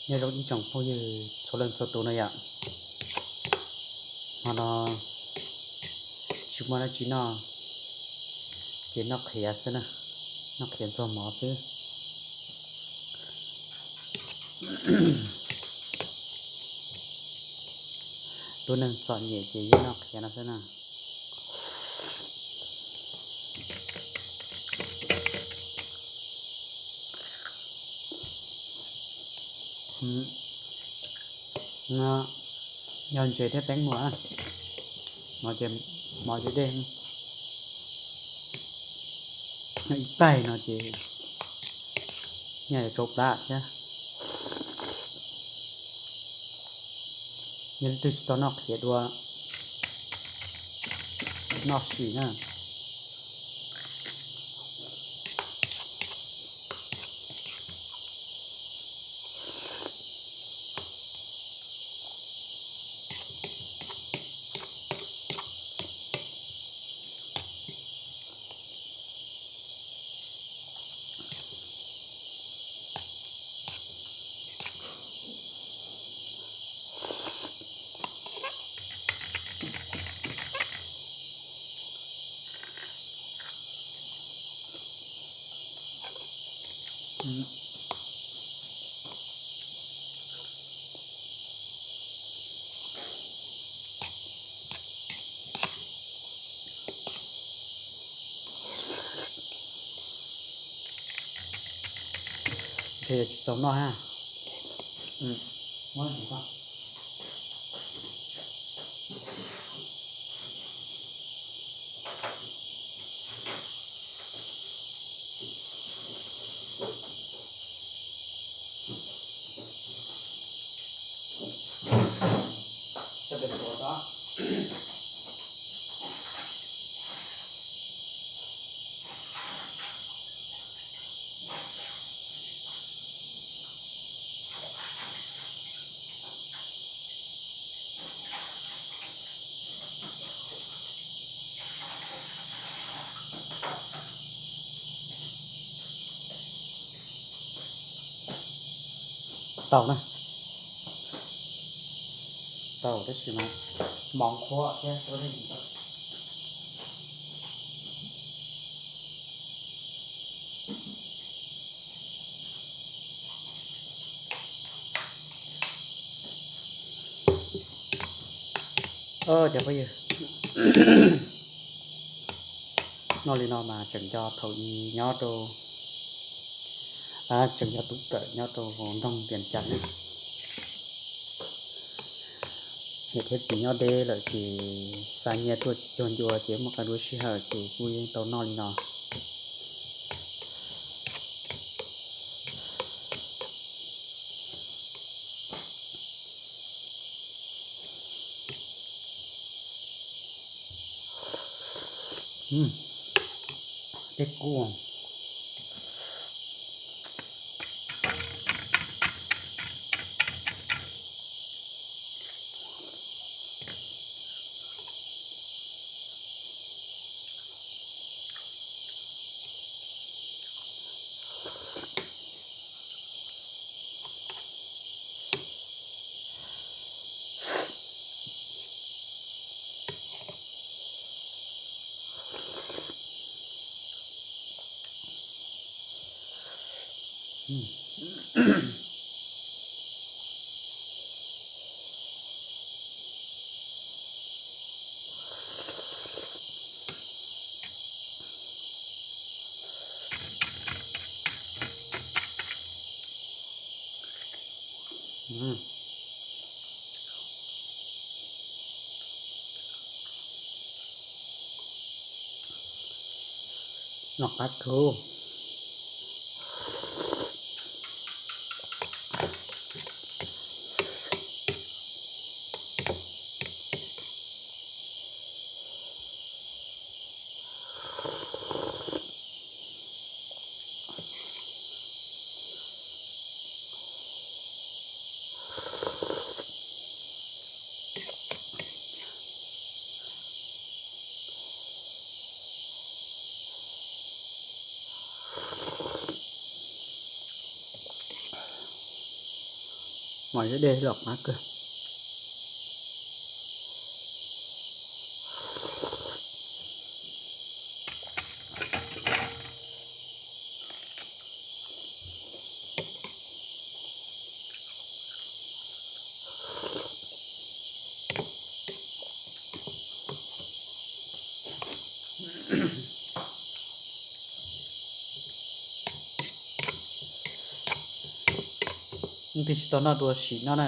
Nyob zoo ib tsoom phooj ywg txhua leej txhua tus no yom. Hmo no tsis muaj dab tsi noj, ces noj qhiav xwb na, noj qhiav ntxuag mov xwb. Lub neej txom nyem ces yeej noj qhiav no xwb na. Yog ntses thiab teeb muag, mov ces dej, ib taig no ces nyaj yuav tsau plab thiab. Yog leej twg tsis tau noj qhiav dua, noj sim na. Ntshe tsis txaus noj ha. Tau na, tau tab sis mas mov qhuav thiab. Cov phooj ywg, noj li no mas tseem nco thaum i nyob rau, tseem nco tub kawm nyob rau nroog Vias Cas na. Niam thiab txiv nyob deb lawm ces xa nyiaj tuaj tsis cuag ncua ces muaj qee lub sij hawm ces kuj yeej tau noj li no. Tej kub. Noj qab kawg. Mov thiab dej los qab kawg. Ib pliag tsis tau noj dua sim noj na.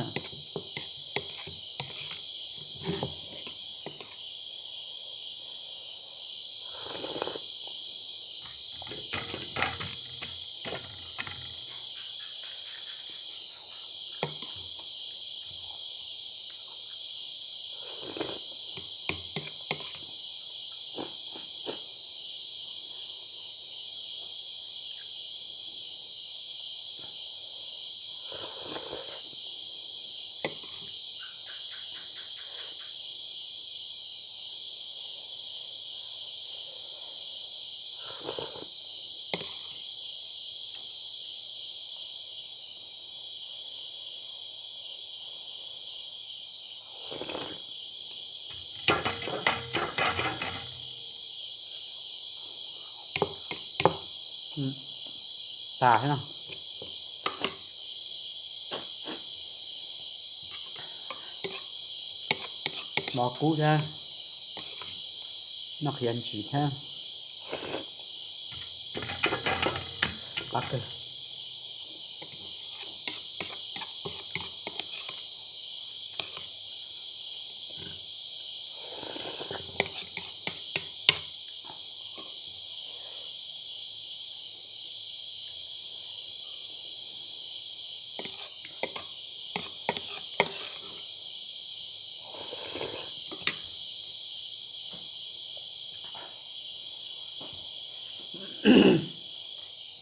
Tas thiab no. Mov kub thiab, noj qhiav ntsim thiab. Qab kawg.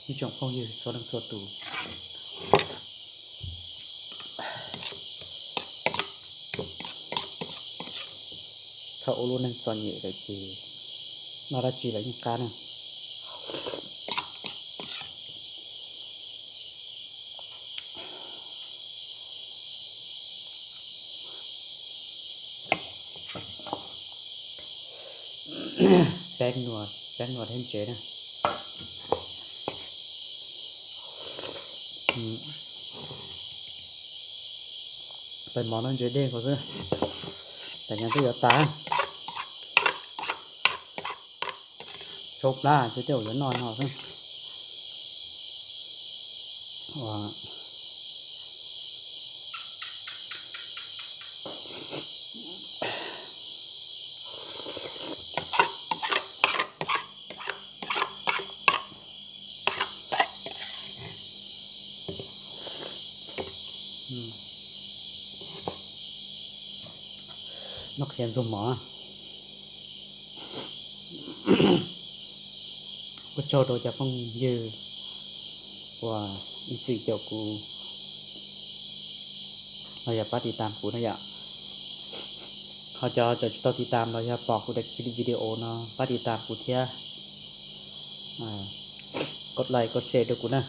Ib tsoom phooj ywg txhua leej txhua tus, thaum ua lub neej txom nyem lawm ces noj dab tsi los yeej qab na. Peeb nua, peeb nua thiab ntsev na. Pais mov no ntsev dej nkaus xwb, tas nyob twb yuav tas. Tsau plab ces tej zaum yuav noj no xwb. Noj qhiav ntxuag mov. Ua tsaug rau cov phooj ywg uas ib txwm caum kuv los yog pab tiv tam kuv na yom. Ho cov tseem tsis tau tiv tam los yog pom kuv daim video no pab tiv tam kuv thiab, kos like kos share rau kuv na.